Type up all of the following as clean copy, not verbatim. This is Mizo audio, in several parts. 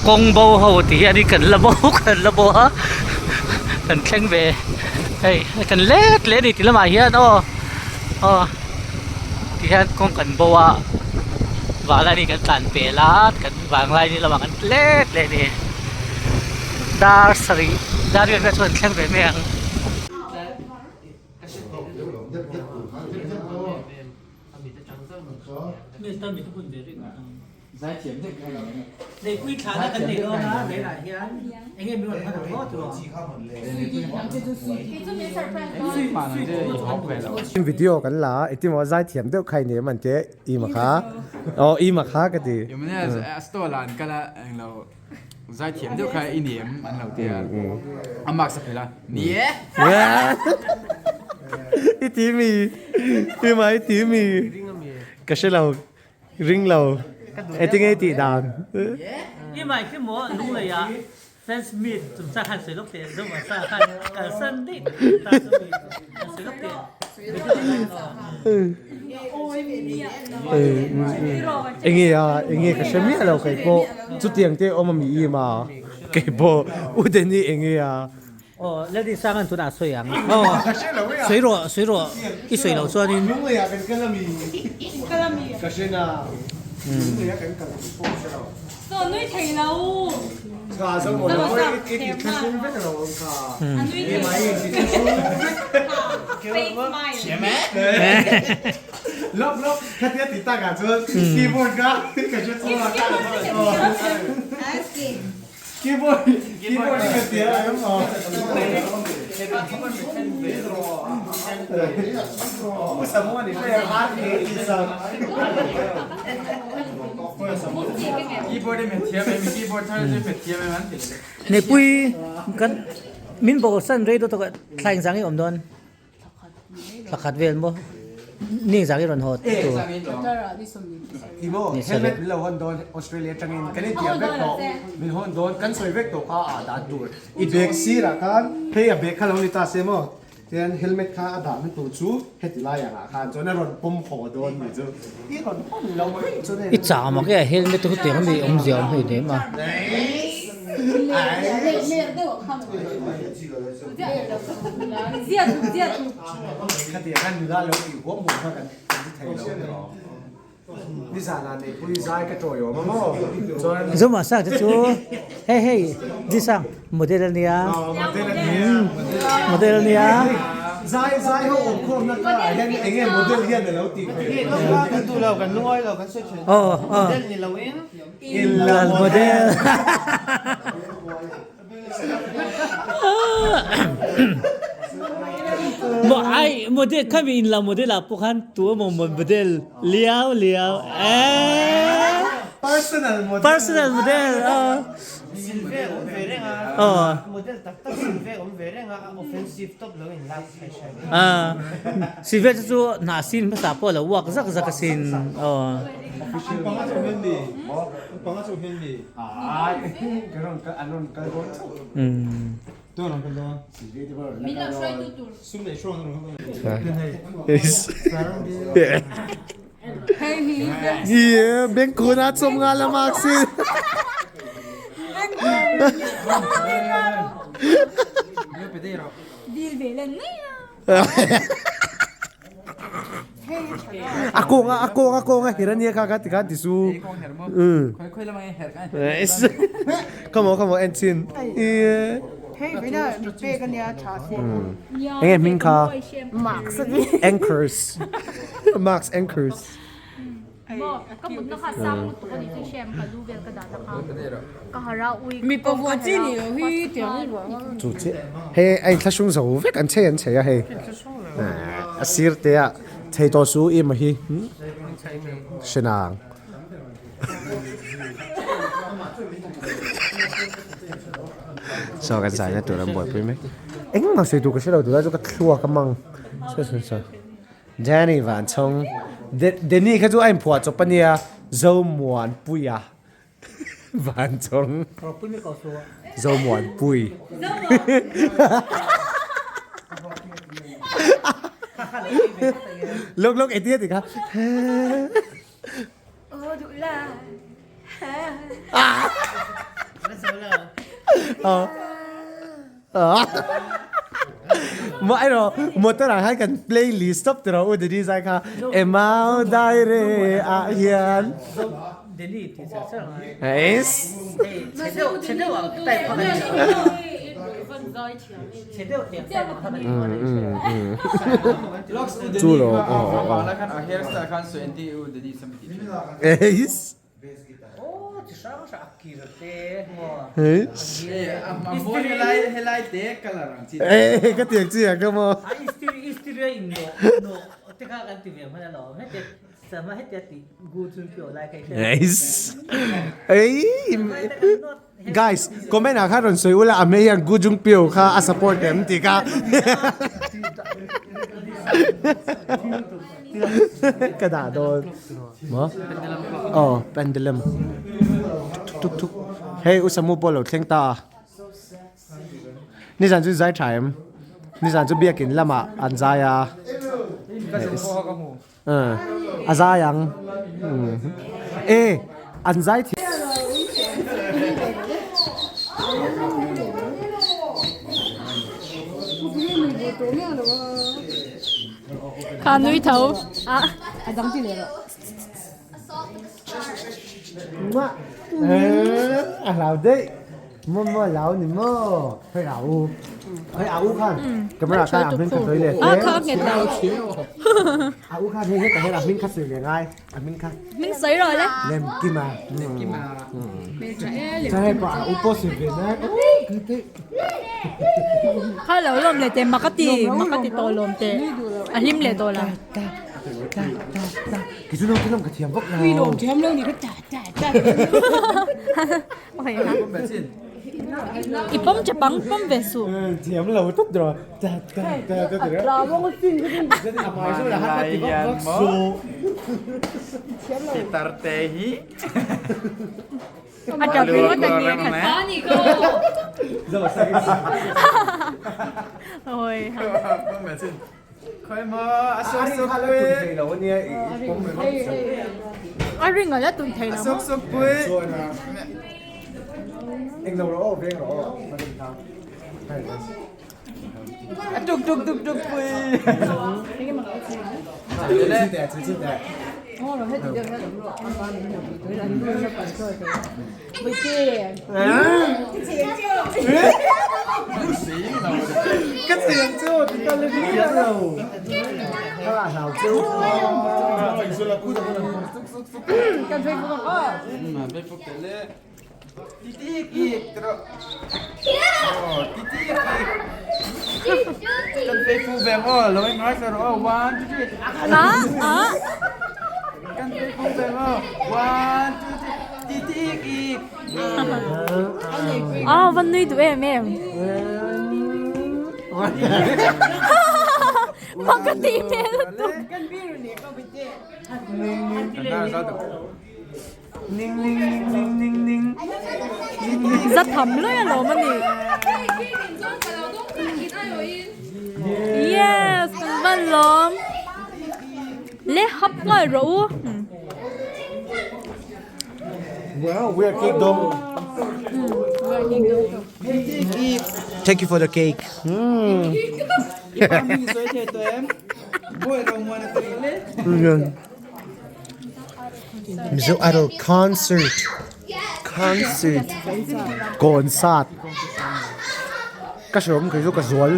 Kawng bo ho ti hian in kan la bo kan la bo a kan thleng ve hei kan let leh a ni tih lamah hian aw aw ti hian kawng kan bo a vanglai ni kan tlan pel a kan vanglai ni lamah kan let leh a ni dar sarih dar riat vel chu kan thleng ve mai ang. Video kan la a engtin maw zaithiam deuh kha i nei em an tia i ma kha aw i ma kha ka ti. Stall ah an kal a englo zaithiam deuh kha i ni em an lo tia a marks a phel a ni e. I ti mi i ma i ti mi ka hre lo ring lo engtin nge i tih dan. I mai khi maw lunglei ah fans meet chungchang khan sawi lawk teh Zoma sa khan kalsan daih ta chu mi an sawi lawk teh. Enge a enge ka hre miah lo kei pawh chutiang te awm a mi im a kei pawh u Danny enge a. Aw Lalrin Sanga'n tunah a sawi ang aw sawi rawh sawi rawh i sawi loh chuanin. Lungleiah kan kal a mi ka hre na lungleiah kan kal tih pawh ka hre lo. Chaw nui thei lo. Kha zo maw lo i i ti thlahrung vek lo ang kha. A nui thei lo. I ti thlahrung vek. Fake smile. Thiam e. Lawk lawk khatia ti tak ah chuan keyboard kha ka hre chhuak a. Keyboard keyboard hi ka tia em aw. Pu Samuan i hre a RK i sak. Keyboard i hmet thiam em keyboard thar chu i hmet thiam em an ti leh. Neipui kan min bawk san rei dawt a thlai engzah nge awm dawn? Thla khat vel maw? Ni engzah nge rawn haw tur? Ti maw? Helmet min lo hawn dawn Australia atangin kan intiam vek tawh min hawn dawn kan sawi vek tawh kha a dan tur i bag sirah khan hei a bag kha lo ni ta se maw tian helmet kha a dahna tur chu heti lai angah khan chuan a rawn pawm haw dawn ni chu i rawn hawn lo mai chuan I chah mak e helmet te hutiang ami awmzia awm hei nem a. Zuma sang te chu hei hei di sang model a nia model a nia aw aw model Maw ai model khami in la model ah pawh khan tu emaw maw model liau liau eee Personal model personal model aw Silve awm ve reng a aw model tak tak silve awm ve reng a a offensive tawp lo in lak thei hran ah silve chu chu hna sin hmasa pawh a lo uak zak zak asin aw. Bengkun a chawm nga la mak si. A kawng a a kawng a kawng a her ania kha kha tikhan ti su. Come on come on en chin. Enge hming kha? Anchors. Marks Anchors. Chu chiah hei a inthlahrung zo vek an chei an chei a hei a sir te ah chei tawh su em a hi hrenang saw kan zaina tur an buaipui mek engmah sawi tur ka hre lo tunlai chu ka thluak a mang Danny Vanchhawng Danny kha chu a inphuah chawp a nia Zomuanpuia Vanchhawng Zomuanpui Lawk lawk engtin a ti kha Mo ai ro motor ah khan kan playlist tawp tiraw u Denise ai kha Emau Daire ah hian Eiss. Chu lo aw aw. Eiss. Eiss. Ka tiang chi ah ka maw. Eiss. Ei. Guys, comment ah khan rawn sawi ula a hmei hian Gu Jung Pyo kha a support em tih kha ka dah dawn. Maw? Aw, pendulum. Tuk tuk tuk. Hei U Samu pawh a lo thleng ta a. Nizan chu zai tha em? Nizan chu biakin lamah an zai a. A zai ang. E, an zai thiam. Kha nui tho. A, a dang ti leh rawh. A hlau daih. Maw maw lau ni maw hei a u hei a u khan camera khan a hming kha sawi leh A kha a nghet lo. A u khan hei hetah hian a hming kha sawi leh ngai a hming kha. Hming sawi rawh le. Lem Kima. Chuan hei pawh a u pawh sawi ve nai Kha lo lawm leh teh mak a ti mak a ti tawh lawm teh a hlim leh tawh la. Kei chu naute lam ka thiam vak lo. Lawm thiam lo ni ka ta ta ta. I pawm che pang pawm ve suh. Thiam lo tawp rawh. Ta ta ta ta ta. Sitar te hi. A tap ringawt a nia khat. Awi. A ring a la tun thei lo maw? A van nui duh em em. Mak ka tih hmel lutuk. Za tham luai alawm a ni. Yes kan van lawm. Le hap ngai rawh u. Well, we are cake dong. Thank you for the cake. Mm. Mizo Idol concert concert concert ka hreawm kei chu ka zual.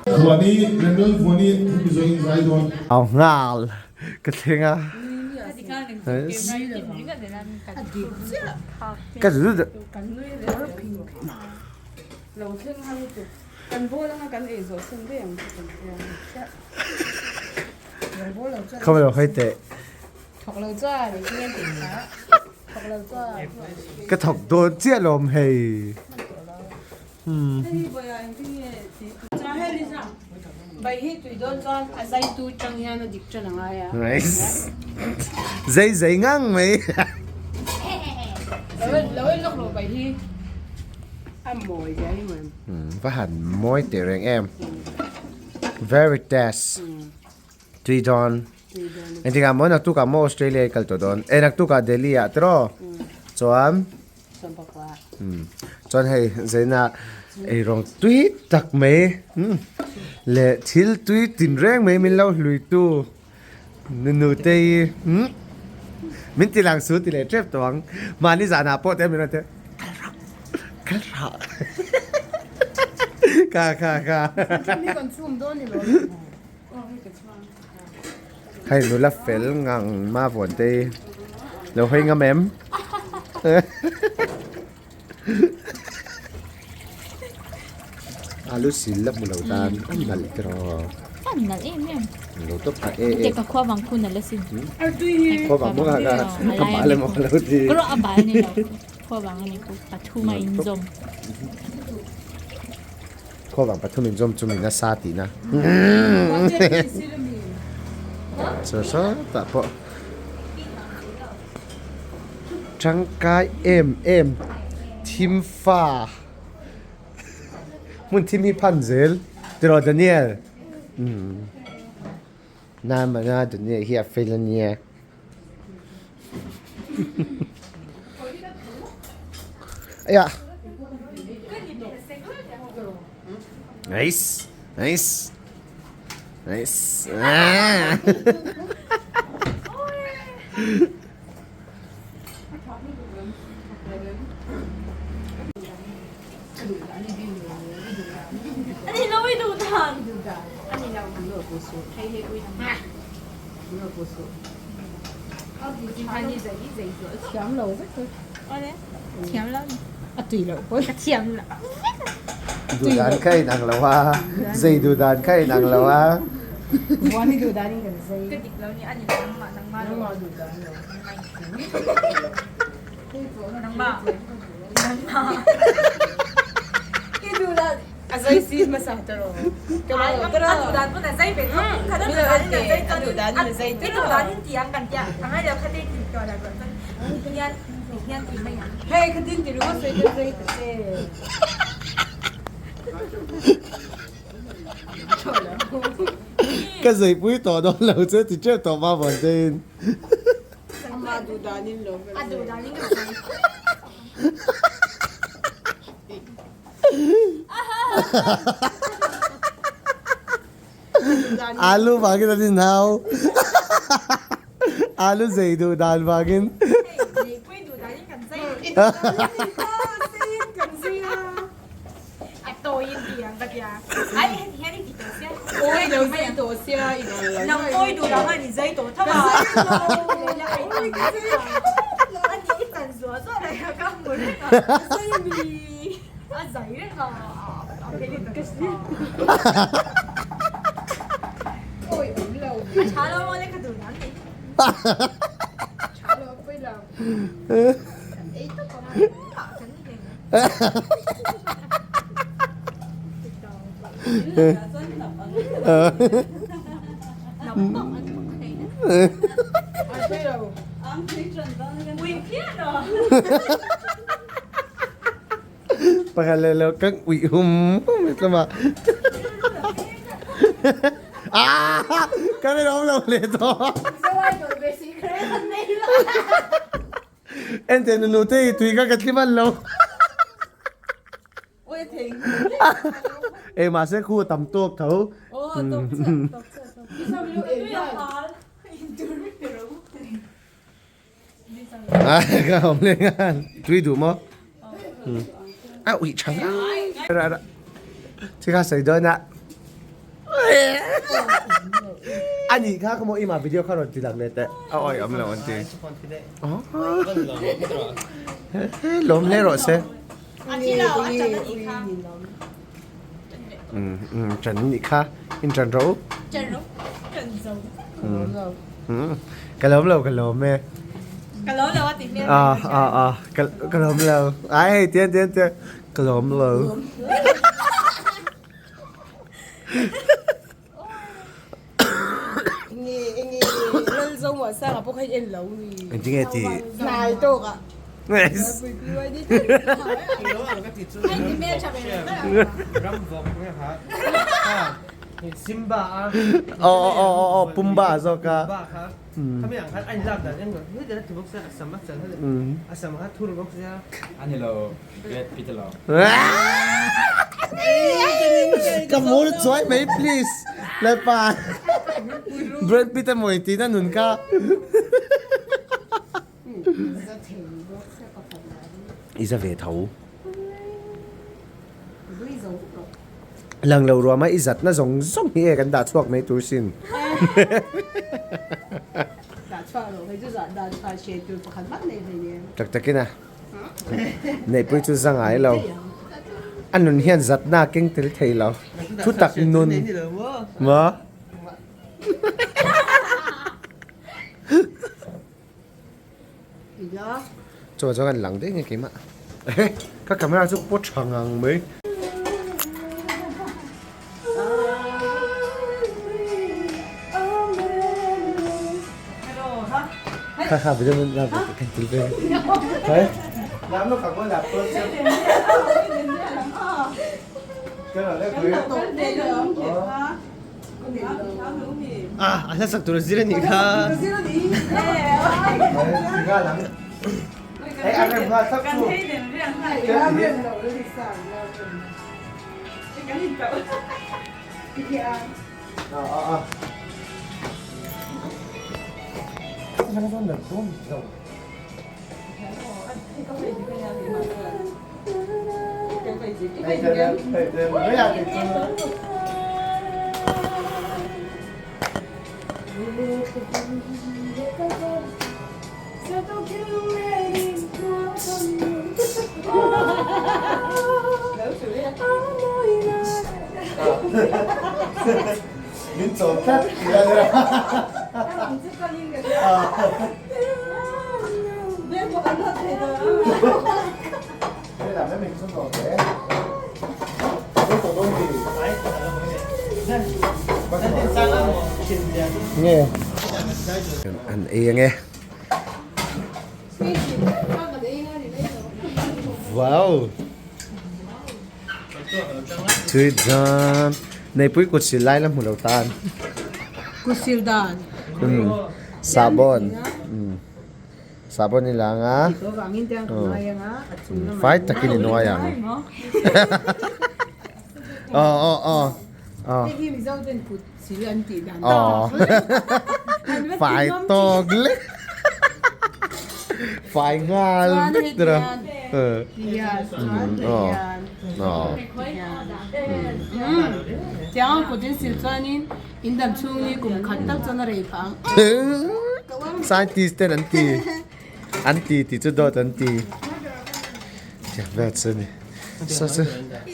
Vuani Randall Vuani Mizo in zai dawn. Au nghal ka thleng a. Ka zu Không lo hơi tệ. Ka thawk dawn chiah lawm hei. Zei zei ngang mai. Va han mawi teh reng em. Very test. Tui dawn. Engtikah maw naktukah maw Australia i kal tawh dawn. Eh naktukah Delhi ah tiraw? Chuan. Chuan hei Zaina eirawng tui tak mai leh thil tui tinreng mai min lo hlui tu Nunute i min ti lang su ti leh tep tawh ang. Mahni zanah pawh te min rawn ti kal rah kal rah kha kha kha. Hei nula fel ngang ma vawn te hi lo hawi ngam em? Alu sil la hmu lo tan a nalh tiraw? A nalh em em. Lo tawp kha e e. Te ka khua vang khu nalh asin. Khua vang bawk a ka a bal emaw ka lo ti. Ka rawh a bal a ni lo. Khua vang a ni ku pathum a inzawm. Khuavang pathum inzawm chu min nasa tihna. Saw saw tah pawh tangkai em em thim fa hmun thim hi phan zel tiraw Daniel umm Namana Daniel hi a fel ania. Aya. Nice. Nice. Nice. Ah. Duh dan kha inang lo a, zei duh dan kha inang lo a. Ka zeipui tawh dawn lo che ti teuh tawh ma vawn tein. Alu vangin an inhau. Alu zei duh dan vangin. Pakhat leh lo kan uih hum hum i tlum ah. Ah! Kan in awm lo leh tawh. Ente nunu te i tui kha ka tlim an lo. Ei mahse khu a tam tawk tho. Ka awm leh ngan. Tui duh maw? A uih tha viau. Chikha sawi dawn a. A nih kha ka maw ima video kha rawn ti lang leh teh. A awi awm lo an ti. Lawm hle rawh se. Ṭan nih kha in ṭan rawh u. Ka lawm lo ka lawm e. Ka lawm lo a ti hmel. Ka lawm lo. Ai tian tian tian ka lawm lo. Engtinge ti? Simba a. Aw aw aw aw aw Pumba zawk a. Pumba kha. Khami ang khan a inlak dan em hei dara ti bawk sia a sam a chan hei a sam kha thur bawk sia. A ni lo Brad Pitt a lo. Ka hmur chuai mai please Lalpa Brad Pitt a mawi tihna nun kha. I za ve tho. Lang lo ruama i zatna zawng zawng hi e kan dah chhuak mai tur sin. Tak takin a. Neihpui chu za ngai lo. A nun hian zatna a keng tel thei lo. Thu tak nun. Maw? Chaw chuan kan lang daih nge keimah ka camera chu pawt tha ngang mai. Ha ha video mình làm cái tí về. Đấy. Làm nó cả con làm con xem. Cái là lấy cái. A a hla sak tur a zir a nih kha. Min chawm tlat. Nge an ei ange wow tui dan neipui kut sil lai la hmu lo tan kut sil dan sahbawn Sahbawn i lang a. Fai takin i nuai ang. Aw aw aw. Aw. Aw. Fai tawk lek. Fai nghal vek tur a. Aw. Aw. In dam chhung hi kum khat tak chuan a rei phah ang. Scientist ten an ti an ti tih chu dawt an ti tiang vel chu a ni so chu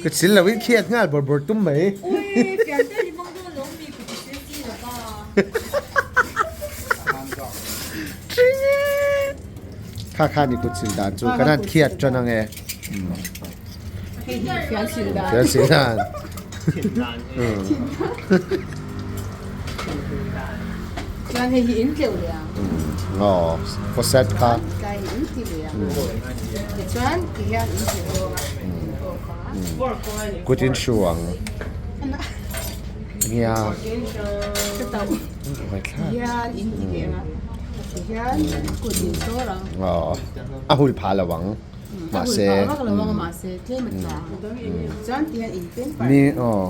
ka chil lo in khiat nghal bawrh bawrh tum mai. Ui pian te hi hmang dawn lo mi kut i sil chi lo pa. Kha kha ni kut sil dan chu kan han khiat tan ang e. Hei hi fian sil dan. Fian sil dan. Chuan hei hi in tleuh leh ang. Aw, faucet kha. Tlai hi in ti leh ang. Tichuan ti hian in ti bawk a. Kut in hru ang. Nia. Ka tauh. Ti hian in ti leh ang a. Ti hian kut in sawr ang. Aw, a hul phah lo ang. Mahse ni aw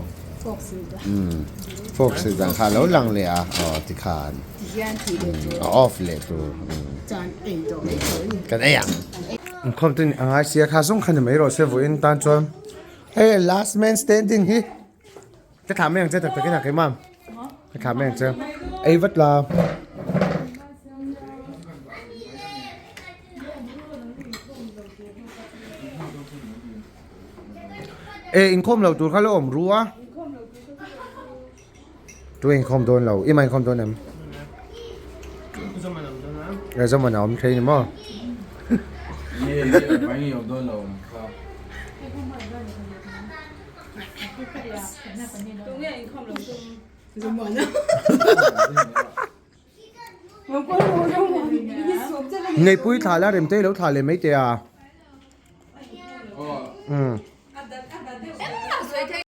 fork sil dan kha lo lang leh a aw tikhan a off leh tur kan ei ang. Inkhawm te a ngai sia kha zawng kha ni mai rawh se vawiin tan chuan hei last man standing hi ka thlah mai ang che tak takin a keimah ka thlah mai ang che ei vat la. E inkhawm lo tur kha la awm ru a tu inkhawm dawn lo i mah inkhawm dawn em e zawm an awm thei ni maw Neihpui thla la remtei lo thla leh mai teh a.